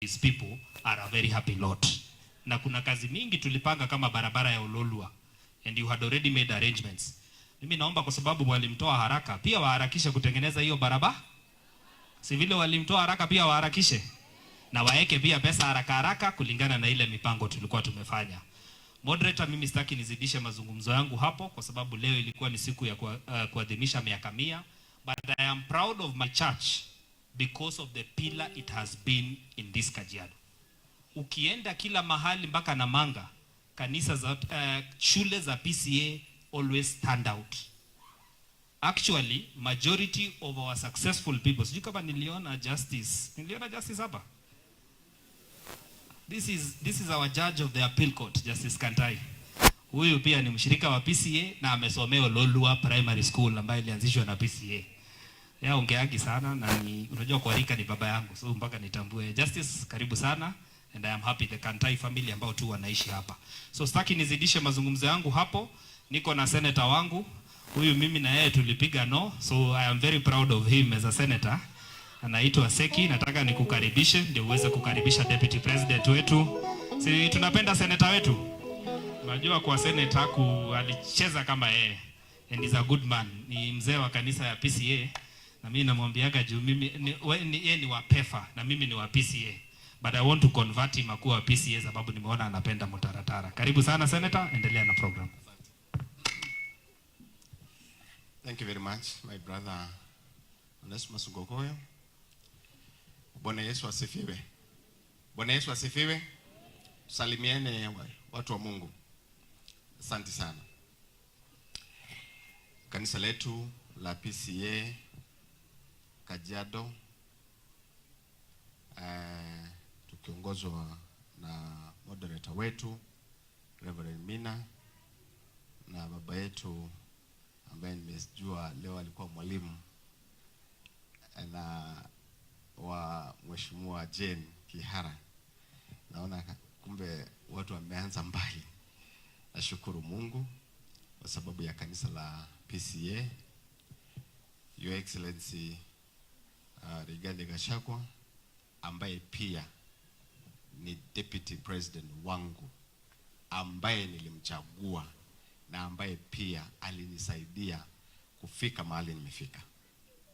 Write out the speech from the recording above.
These people are a very happy lot. Na kuna kazi mingi tulipanga kama barabara ya Ololua, and you had already made arrangements. Mimi naomba, kwa sababu walimtoa haraka, pia waharakishe kutengeneza hiyo barabara. Si vile walimtoa haraka, pia waharakishe na waeke pia pesa haraka haraka kulingana na ile mipango tulikuwa tumefanya. Moderator, mimi sitaki nizidishe mazungumzo yangu hapo kwa sababu leo ilikuwa ni siku ya kuadhimisha miaka 100, but I am proud of my church because of the pillar it has been in this Kajiado. Ukienda kila mahali mpaka Namanga, kanisa za shule za PCEA always stand out. Actually, majority of our successful people, sijui kama niliona Justice, niliona Justice hapa. This is our judge of the appeal court, Justice Kantai. Huyu pia ni mshirika wa PCEA na amesomea Ololua Primary School ambayo ilianzishwa na PCEA. Ya ongeagi sana na ni, unajua kwa rika ni baba yangu, so mpaka nitambue. Justice, karibu sana, and I am happy the Kantai family ambao tu wanaishi hapa. So sitaki nizidishe mazungumzo yangu hapo. Niko na senator wangu huyu, mimi na yeye tulipiga no, so I am very proud of him as a senator. Anaitwa Seki, nataka nikukaribishe ndio uweze kukaribisha deputy president wetu. Si tunapenda senator wetu? Unajua kwa senator ku alicheza kama yeye, and he's a good man. Ni mzee wa kanisa ya PCEA na mimi namwambiaga juu mimi ni, we, ni, yeye ni wa PEFA na mimi ni wa PCEA. But I want to convert him akuwa wa PCEA sababu nimeona anapenda mtaratara. Karibu sana, senator, endelea na program. Thank you very much, my brother Onesmus Ngogoyo. Bwana Yesu asifiwe. Bwana Yesu asifiwe. Salimiene watu wa Mungu. Asante sana. Kanisa letu la PCEA Kajiado, tukiongozwa na moderator wetu Reverend Mina na baba yetu ambaye nimejua leo alikuwa mwalimu na wa Mheshimiwa Jane Kihara. Naona kumbe watu wameanza mbali. Nashukuru Mungu kwa sababu ya kanisa la PCEA. Your Excellency Rigathi Gachagua, ambaye pia ni deputy president wangu, ambaye nilimchagua na ambaye pia alinisaidia kufika mahali nimefika.